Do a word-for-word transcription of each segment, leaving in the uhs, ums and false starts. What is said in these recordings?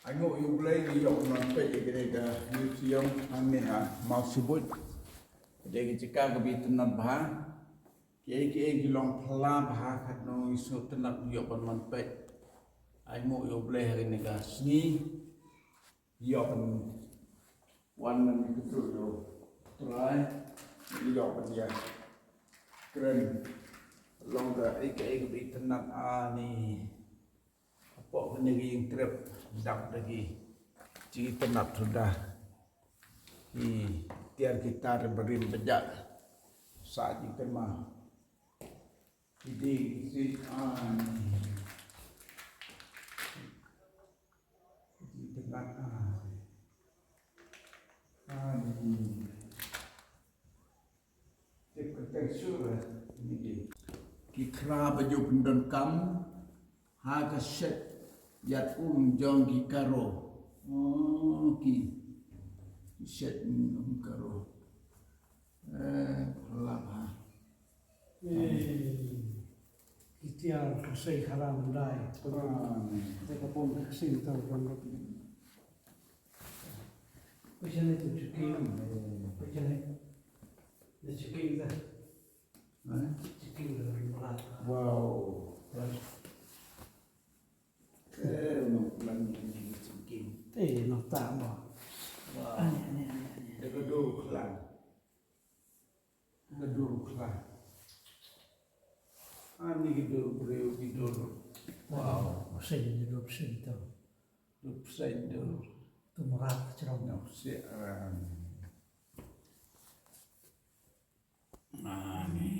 Ainguh ïa U Blei ngi ïoh ban peit ïa kane ka museum hangne ha Mawsibuit. Dei ka jaka kaba itynnad bha. Kiei kiei ki long phylla bha katno ngi sngewtynnad ïoh ban wan peit. Ainguh ïa U Blei ha kane ka sngi. Ïoh ban wan ban kynduh ïa U Trai. Ïoh ban ïa kren. Long kaei kaei kaba itynnad ani. Hapoh kane ka ïing trep dap da ki jingitynnad suda. Ki tiar ki tar barim bajak. Sa jingkynmaw. Ki dei ki si ani. Jingitynnad ani. Ani. Tip kyrteng shuh, eh, ni ki. Ki khra ba ju pyndonkam ha ka shet ïat um jong ki Garo. Oh, ki, ki shet um Garo. Eh, phylla bha. Eh, ki tiar ka sei khara mandai. Ah. Te ka pon ka sing tau kan. Pwisa ne tu chiking. Pwisa ne. Ne chiking da. Eh? Chiking da, mala. Wow. Eh, no, plan ni chiking. Eh, no, ta mo. Wow. Ani, ani, ani, ani. Te ka dur khlan. Ka dur khlan. Ani ka dur briew, ka dur. Wow. Sing, ka dur sing tu. Dur sing dur. Tu mrad ka chrong. Nang siang. Ani.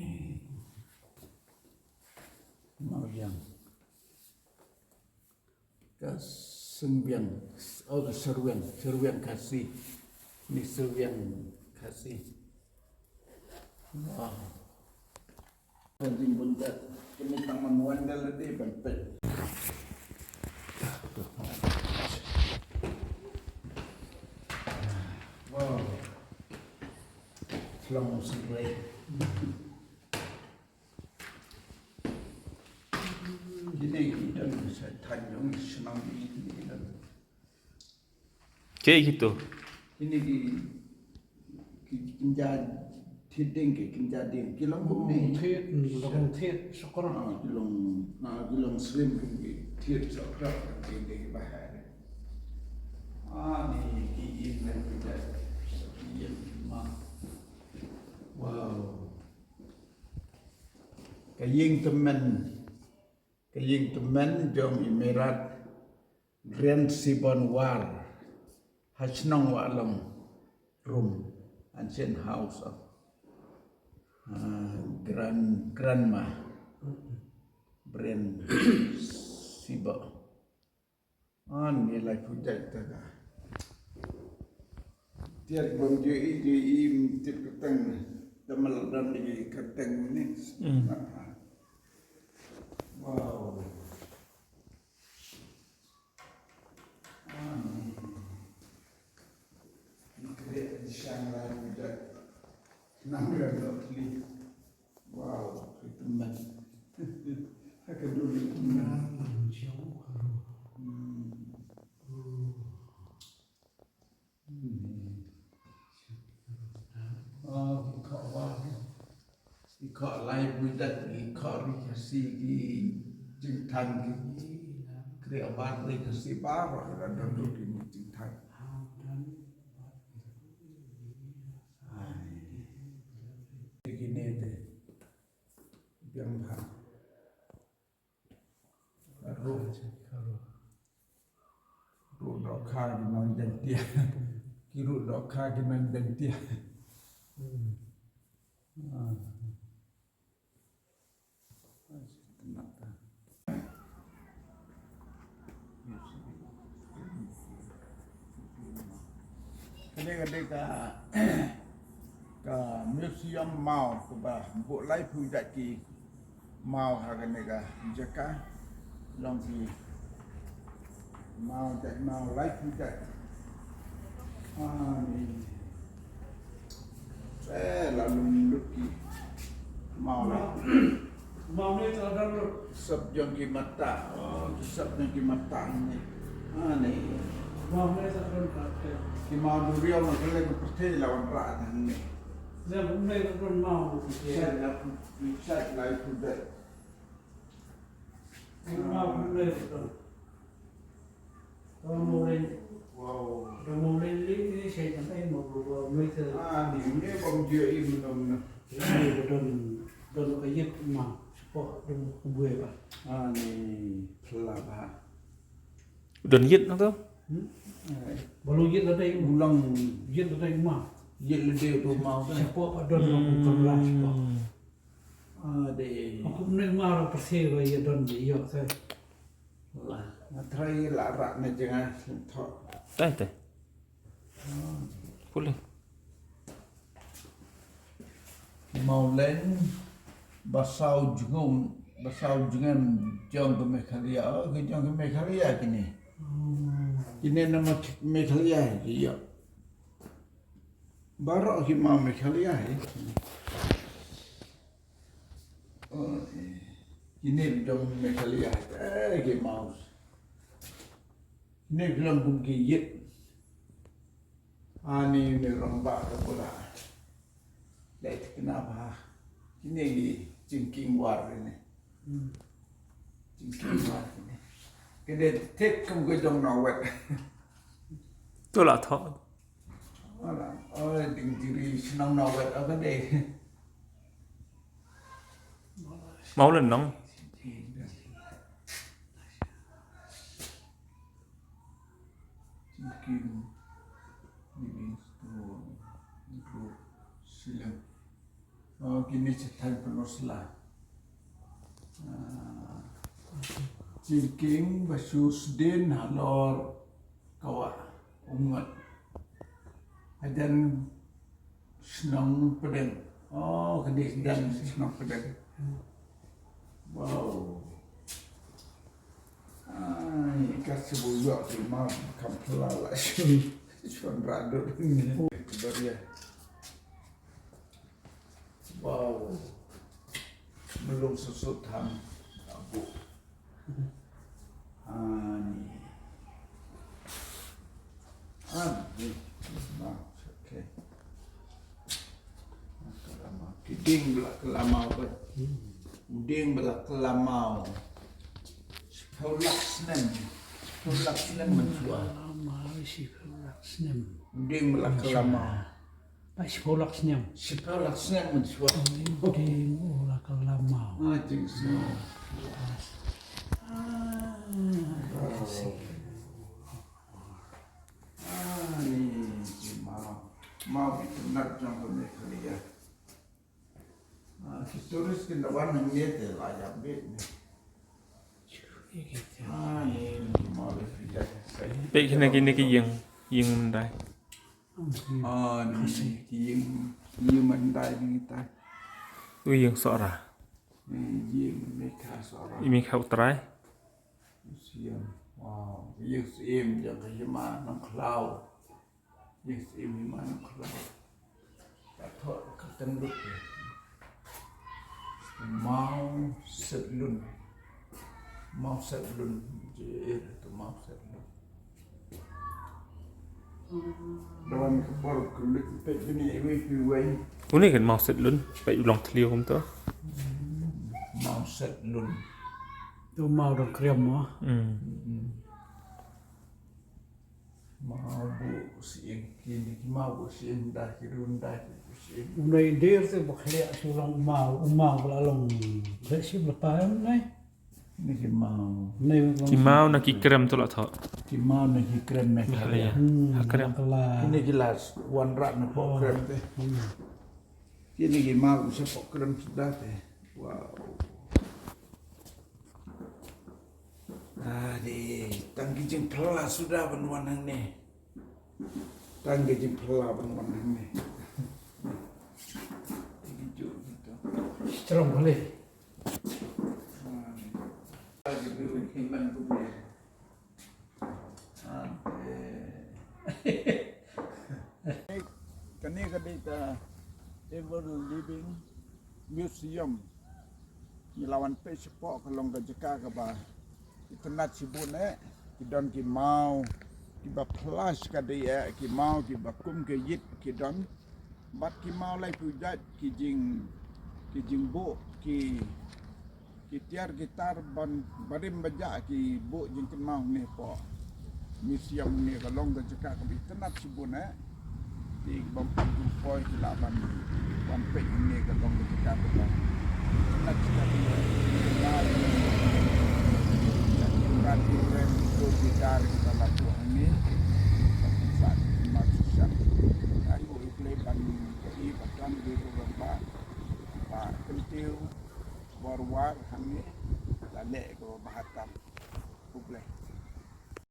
Mariang. Ka Sengwiang, oh, ka Serwiang, Serwiang Khasi. Ni Serwiang Khasi. Wow. Kan jingbun kat, kini taman wandal di ban pet. Wow. Long sing lei. Kine ki don sa thaiñ jong shnong kine ki don. Kei kito? Kine ki, ki kynja thied dieng, ki kynja dieng. Ki long kumne. Thied, mm, long thied shakra. Ah, ki long, ah, ki long slim ki thied shakra ki dei bahar. Ah, ni ki ïing na ki dei. Ki ïing ma. Wow. Ka ïing tymmen, ka ïing tymmen jong i Myrad Rensibon War ha shnong Wahlong Rum, ancient house of, uh, grand, grandma Rensibon. Ani lai pujai ta ka. Tiar bam ju i ju i tip kyrteng. Tamal dan di kyrteng ni. Hmm. Wow. Ani. Ni kre di shang lai pujai. Nang ran dok li. Wow, ka tymmen. Ha ka duri tymmen. Hmm. Hmm. Oh, ki khoh war. Ki khoh lai buidat, ki khoh ri Khasi, ki jingthan, ki kre war ri Khasi baroh, ki la don ri ki jingthan. Ai. Kine te. Biang bha. Ruh. Ruh dohkha ki nongdeng tiah. Ki ruh dohkha ki nongdeng tiah. Ah. Kane ka dei ka, ka museum maw kaba buh laiphew jait ki maw ha kane ka jaka. Long ki maw jait maw laiphew jait. Ah, ni. Eh, la lum lut ki maw la. Maw ne ta don lut. Sap jong ki mata. Oh, ki sap jong ki mata ni. Ah, ni. Maw ne ta don ka te. Ki maw duriaw na kale ka pyrthei la wanrah ni. Ne, ne ta don maw. Sa la, sa la pu de. Ki maw ne ta don. Wow. Dong mo len li ni sei kan ai mo bro bro mo ite. Ah, ni ne bang dia i menong na. Ni don don ka yet ma. Sepoh dong bue ba. Ah, ni pela ba. Don yet na to? Hmm? Ai. Balu yet la dai. Ulang yet la dai ma. Yet la dai tu ma. Sepoh ba don lo kamra sepoh. Ah, de. Aku ne ma ra perse ba ya don de yo sai. La, nga trai la rak ne jngai sentho. Tai, tai. Pule. Mawleng, ba saw jngum, ba saw jngem jong ka Meghalaya, oh, ka jong ka Meghalaya kine. Kine na ma-, Meghalaya, iya. Baroh ki maw Meghalaya, eh. Oh, eh. Kine jong Meghalaya, eh, ki maw. Kine jong kum ki yit. Ani ni rong ba ka pula. Lai tikna ba. Kine ki jingking war kine. Hmm. Jingking war kine. Kine tik kum ka jong na wet. Tu la tho. Wala, oi, ding diri shnong na wet apa dei. Mau lenong. Chicken, living stone, group, silang. Oh, kine chethan penosla. Ah, Chinking, Basus Din, Halor, Kawa, Ungat. Hajan Shnong Pdeng. Oh, kane Hajan Shnong Pdeng. Wow. Ai, ka sibu yok di ma kam pla la shu. Shon radu ni. Baria. Wow. Belum susut ham. Abu. Ani. Ani. Nah, okay. Ki dieng ba la kylla maw ba. U dieng ba la kylla maw. Shiphew lak snem. Shiphew lak snem mynshuwa. Kylla maw, shiphew lak snem. U dieng ba la kylla maw. Ba shiphew lak snem. Shiphew lak snem mynshuwa. U dieng u la kylla maw. Ah, jingsngew. Ah, I see. Ah, ni ki maw. Maw ki tynat jong ka Meghalaya. Ah, ki tourist kin da wan hangne te la ïap beit ne. Ah, ni ki maw le phi ïa. Peit kine kine ki ïing, ïing Mandai. Ah, ni ki ïing, ïing Mandai ni kita. U ïing Sohra. Ni ïing Mekha Sohra. I Mekha U Trai. Museum. Wow, ïing Syiem jong ka hima Nongkhlaw. Ïing Syiem hima Nongkhlaw. Ka thoh ka tenduk. Mawsetlun. Mawsetlun. Jir tu Mawsetlun. Dawan ka por ka lut peit bini iwi pi wei. Une kan Mawsetlun, peit u long thliew kumto. Mawsetlun. Tu maw dang kriam mo. Hmm. Hmm. Maw bu sieng kini ki maw bu sieng da ki run da ki bu sieng. Une der te ba khlieh su long maw, u maw ba la long. Ba sip la pa em nai. Ni ki maw. Ki maw na ki krem tu la thoh. Ki maw na ki krem Meghalaya. Hmm, ha krem. Kini ki la wanrah na pok krem te. Hmm. Kini ki maw sa pok krem suda te. Wow. Ah, di tang ki jingphylla suda ban wan hangne. Tang ka jingphylla ban wan hangne. Strong kali. Kane ka dei ka Ever Living Museum. Ngi la wan peit shapoh, ka long ka jaka kaba itynnad shibun eh. Ki don ki maw kiba phylla shikatdei eh, ki maw kiba kum ka ïit ki don. Bad ki maw laiphew jait ki jing, ki jingbuh, ki, ki tiar ki tar ban barim bajah ki buh jingkynmaw hangne hapoh museum. Hangne ka long ka jaka kaba itynnad shibun eh. Te bym pat ju poi ki lah ban, ban peit hangne, ka long ka jaka kaba itynnad shibun eh. Ki maw, ki rat ki rem, ki dur ki dar kiba la buh hangne. Bad ki sah ki maw shisha. Ai u i Blei ban ïohi ba don ki rangbah, ba kyntiew, war war,